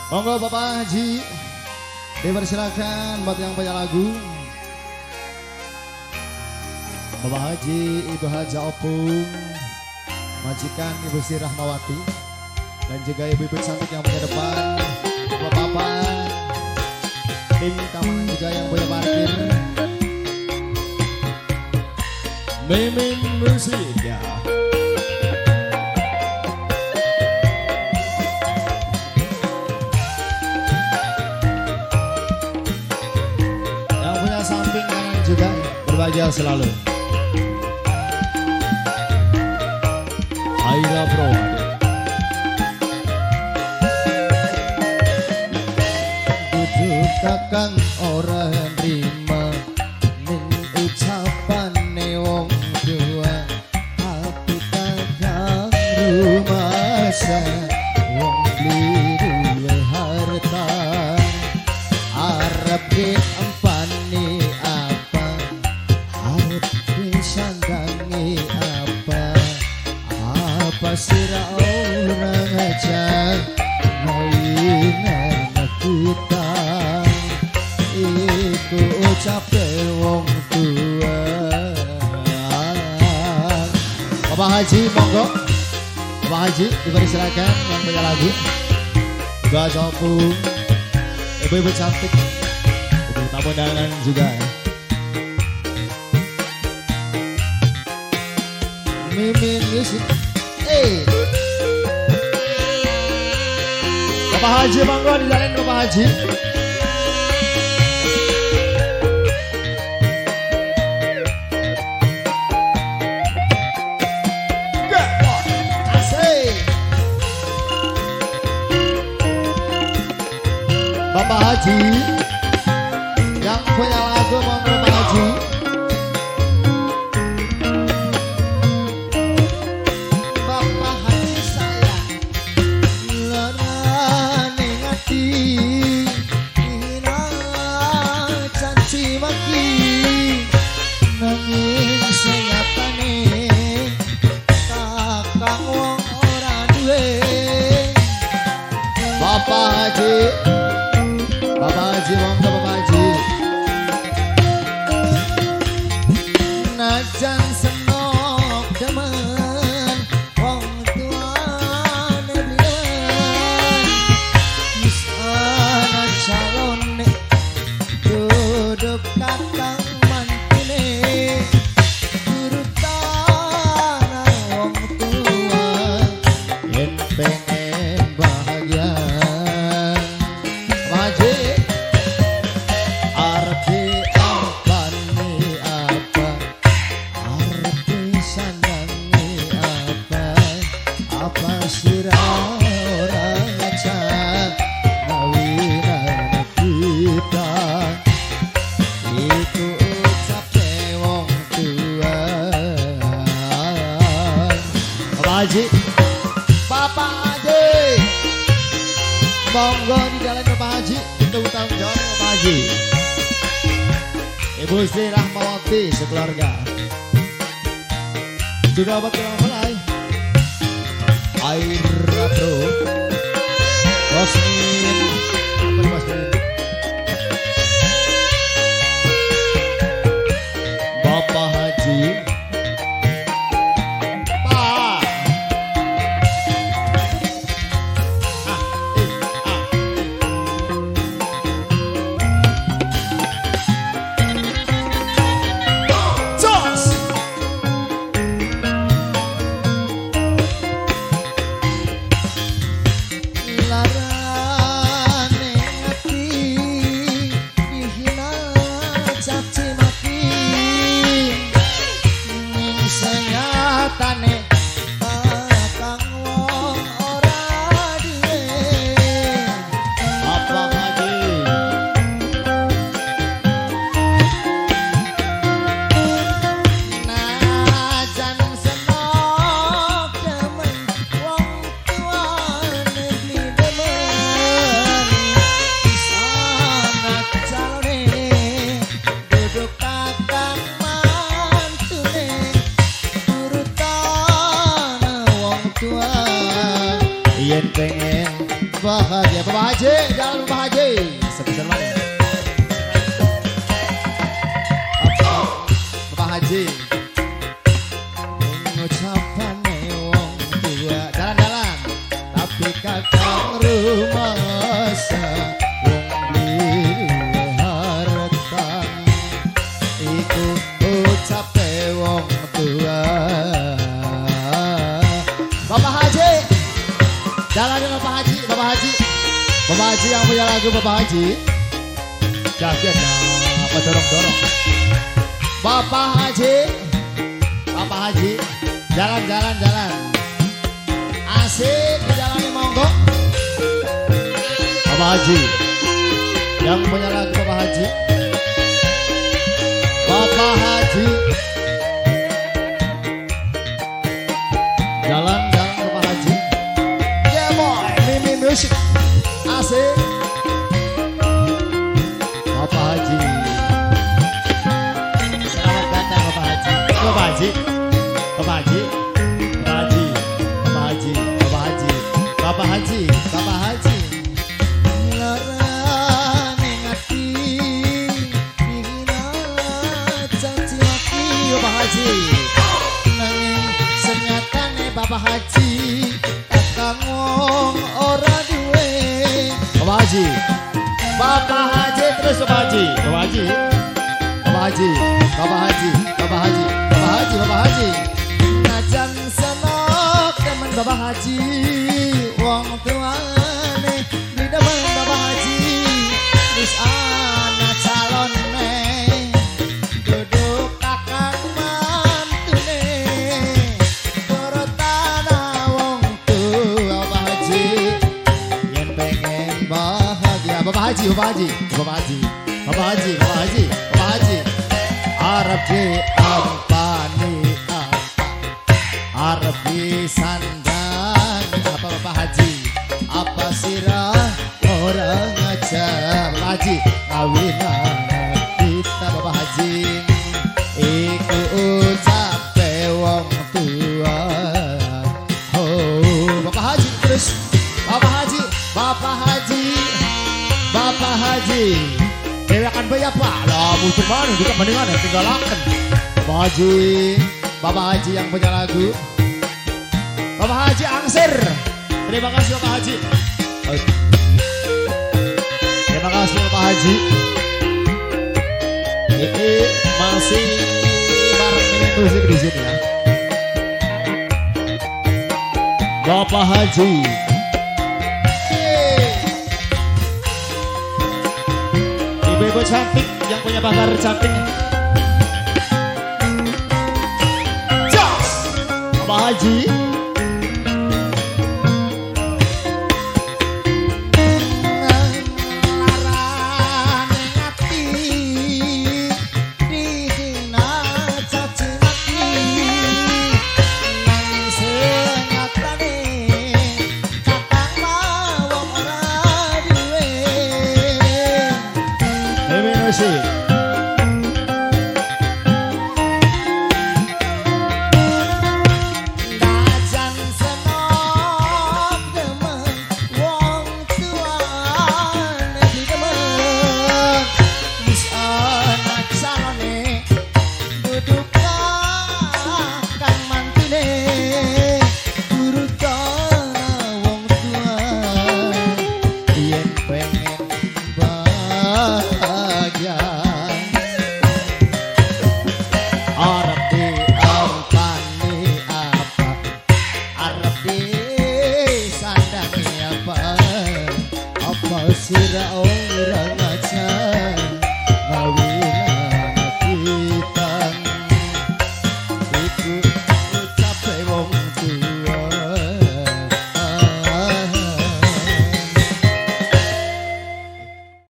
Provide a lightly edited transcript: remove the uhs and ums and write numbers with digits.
Monggo Bapak Haji, dipersilakan buat yang punya lagu. Bapak Haji, Ibu Haja Opung, majikan Ibu Sri Rahmawati, dan juga ibu-ibu cantik yang punya depan, bapak-bapak, tim keamanan juga yang punya parkir. Mimin Musik ya. Yang punya samping kanan juga berbahagia selalu. Aira Pro ada. Kudu kakang ora nrima ning ucapane wong tua, aku kakang rumasa wong beli duwe harta, arep diempani apa, arep disandangi apa, apa sira ora ngajar ngawinana kita, iku ucape wong tua. Bapak Haji monggo, Bapak Haji dipersilakan yang punya lagu. Ibu Opung, ibu-ibu cantik, ibu tamu undangan juga ya. Mimin Music. Hey. Bapak Haji monggo dijalanin Bapak Haji. Asik. Bapak Haji yang punya lagu monggo Bapak Haji. Bapak Haji saya larane ngati hina caci maki, nanging senyatane kakang wong ora duwe. Bapak Haji, Bapak Haji monggo Bapak Haji. Najan senok demen wong tuane bliyen, wis ana calone duduk kakang mantune, turutan wong tua yen pengen bahagia. Bapak Haji arep diampani apa, arep disandangi apa, apa sira ora ngajar ngawinana kita, iku ucape wong tua. Bapak Haji, Bapak Haji monggo di jalan Bapak Haji, tunggu tanggung jawab Bapak Haji. Ibu Sri Rahmawati sekeluarga juga buat yang mulai. Aira Pro, Bosmin, apa nih Bosmin? Bapak Haji, Pak. Ah, eh, ah. Jos. Larane ati dihina caci maki, ning senyatane kakang wong ora duwe. Bapak Haji, najan senok demen wong tuane beli demen, wis ana calone duduk kakang mantune, turutan wong tua yen pengen bahagia. Bapak Haji, jalan Bapak Haji. Sebesar mana? Bapak Haji. Ngucapane wong tua jalan-jalan, tapi kakang rumasa wong beli harta. Iku ucape wong tua. Bapak Haji, jalan Bapak Haji, Bapak Haji, Bapak Haji yang punya lagu Bapak Haji. Jangan apa dorong-dorong. Bapak Haji, Bapak Haji, jalan-jalan jalan. Asik dijalani monggo. Bapak Haji, yang punya lagu Bapak Haji. Bapak Haji, jalan-jalan Bapak Haji. Yeah boy, Mimi Music. Asik. Bapak Haji. Selamat datang Bapak Haji. Bapak Haji. Bapak Haji. Bapak Haji. Bapak Haji. Bapak Haji. Bapak Haji. Bapak Haji. Larane ngati dihina caci maki Bapak Haji. Nanging senyatane Bapak Haji kakang wong ora duwe. Bapak Haji. Bapak Haji terus Bapak Haji. Bapak Haji. Bapak Haji. Bapak Haji. Bapak Haji. Bapak Haji. Bapak Haji. Najan senok temen Bapak Haji, wong tuane beli demen Bapak Haji. Wis ana calone duduk kakang mantune, turutana wong tua Bapak Haji. Yen pengen bahagia Bapak Haji, Bapak Haji, Bapak Haji, Bapak Haji, Bapak Haji, Bapak Haji. Arep diampani apa, arep disandang apa Bapak Haji, apa sirah orang aja Bapak Haji, kawinan kita Bapak Haji. Iku ucape wong tua. Oh Bapak Haji terus Bapak Haji, Bapak Haji, Bapak Haji. Dewekan bayar pak, lah muter mana juga mendingan tinggalaken. Bapak Haji, Bapak Haji yang punya lagu. Bapak Haji Angsir. Terima kasih Bapak Haji. Terima kasih Bapak Haji. Ini masih bareng ini musik di sini ya. Bapak Haji. Ibu-ibu cantik yang punya bakar cantik. Jos! Bapak Haji. Larane ngati dihina caci maki, nanging senyatane kakang wong ora duwe. Mimi Music. Najan senok demen wong tuane beli demen, wis ana calone duduk kakang mantune, turutana wong tua yen pengen bahagia. Arep diampani apa, arep disandangi apa, apa sira ora